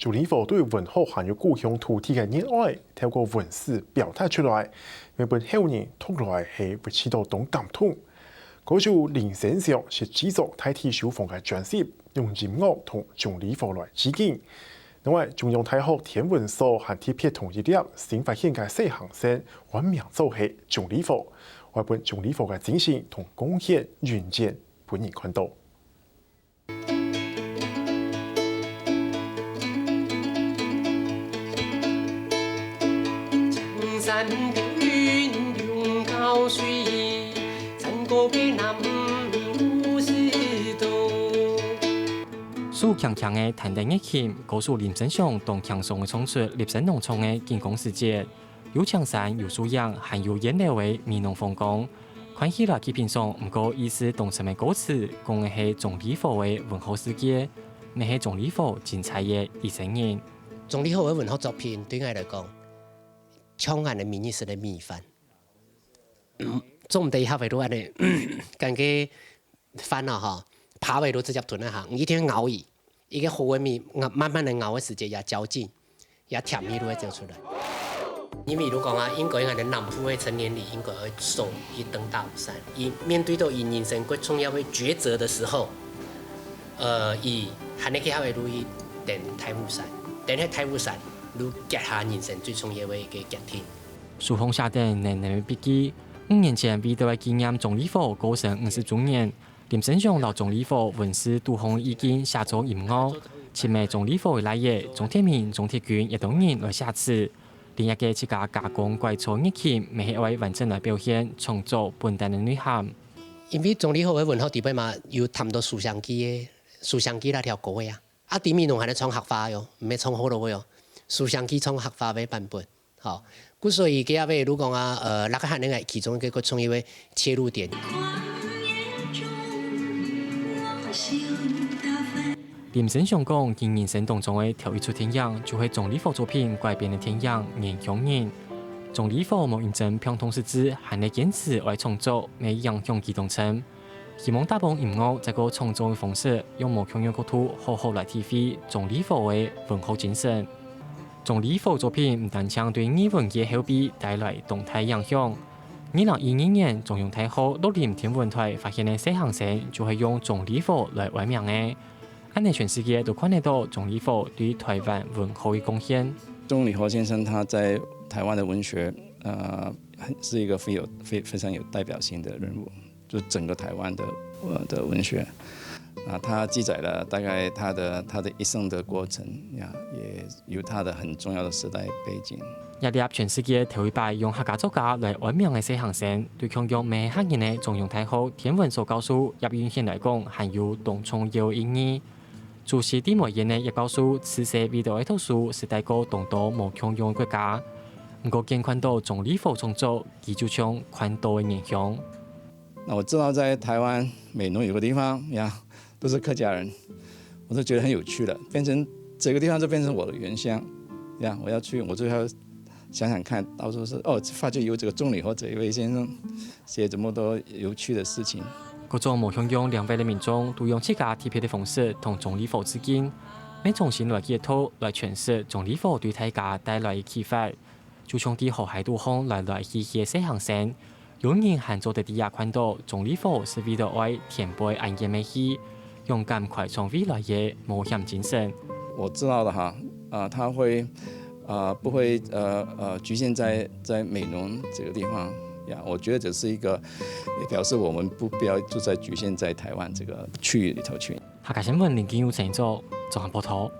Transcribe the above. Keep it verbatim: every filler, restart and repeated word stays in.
鍾理和對文學還有故鄉土地个熱愛，透過文字表達出來，也分後人讀來係會試著當感動。歌手林生祥係製作大地書房个專輯，用音樂同鍾理和來致敬。另外，中央大學天文所還特別同一粒新發現个小行星安名做係鍾理和，愛分鍾理和个精神同貢獻永遠分人看著。 手輕輕个彈等樂琴，歌手林生祥當輕鬆个唱出立聲朗唱个《金光世界》。 有青山有樹影，還有菸樓个美濃風光。看起來既平常，毋過意思當深个歌詞，講个係鍾理和个文學世界，乜係鍾理和精彩个一生人。鍾理和个文學作品對𠊎來講，像𠊎个每日食个米飯，嗯，做毋得一下會都恁呢，感覺 飯啊吼，扒位都直接吞啊哈，你一定要咬伊，一個好个米，慢慢个咬个時節，也嚼勁，也甜味都會走出來。因為如果講啊，應該𠊎个南部个成年禮應該會送去登大武山，佢面對到佢人生最重要个抉擇的時候，呃，佢還係去下位路去登大武山，登去大武山，就結下人生最重要个一個決定。書封寫等濃濃个筆記，五年前為著愛紀念鍾理和過身五十週年， 林生祥摎鍾理和文字堵項意境寫做音樂，尋个鍾理和个倈仔鍾鐵明、鍾鐵軍也當人來寫詞，連一個自家加工改造樂器，乜係愛完整來表現創作本旦个內涵。因為鍾理和个文學底背嘛，有談到書生記个，書生記那條歌个啊。 啊，底面攏還係唱客話喲，毋係唱學老話喲，書生記唱客話个版本，吼。故所以佢也會如講啊，呃，那個還係其中一個重要个切入點。林生祥講，佢人生當中个頭一齣電影，就係鍾理和作品改編个電影《原鄉人》。鍾理和無因爭病痛失志，還係堅持愛創作，乜影響佢當深。 希望打幫音樂再過創作个方式，用無共樣角度好好來體會鍾理和个文學精神。鍾理和作品毋單淨對藝文界後輩帶來當大影響。二零一二年，中央大學洛林天文台發現个小行星，就係用鍾理和來安名个。恁呢全世界都看得到鍾理和對台灣文學个貢獻。鍾理和先生他在台灣的文學，呃，是一個非有，非，非常有代表性的人物。 就整個台灣的，呃，的文學。啊，他記載了大概他的，他的一生的過程呀，也有他的很重要的時代背景。這粒全世界頭一擺用客家作家來安名个小行星，對共樣乜係客人个中央大學天文所教授葉運憲來講，還有當重要个意義。 住在地梅縣个葉教授，自細為著愛讀書，就帶過當多無共樣个國家。毋過見看到鍾理和創作，佢就像看到个原鄉。那我知道在台灣美濃有個地方呀，都是客家人，我就覺得很有趣了，變成這個地方就變成我的原鄉呀。我要去，我就要想想看，到時候是，哦，發覺有這個鍾理和這一位先生， 寫這麼多有趣的事情。各種無共樣領域个民眾，都用自家特別个方式同鍾理和致敬，乜重新來解讀、來詮釋鍾理和對大家帶來个啟發。就像在河溪肚項來來去去个小行星，有人還做得在這看到鍾理和係為著愛天背恁遠个去， 勇敢開創未來个冒險精神。我知道的哈，啊，它會，啊，不會，呃，呃，局限在，在美濃這個地方呀。我覺得這是一個，也表示我們不必要就在局限在台灣這個區域裡頭去。客家新聞林金佑製作，綜合報導。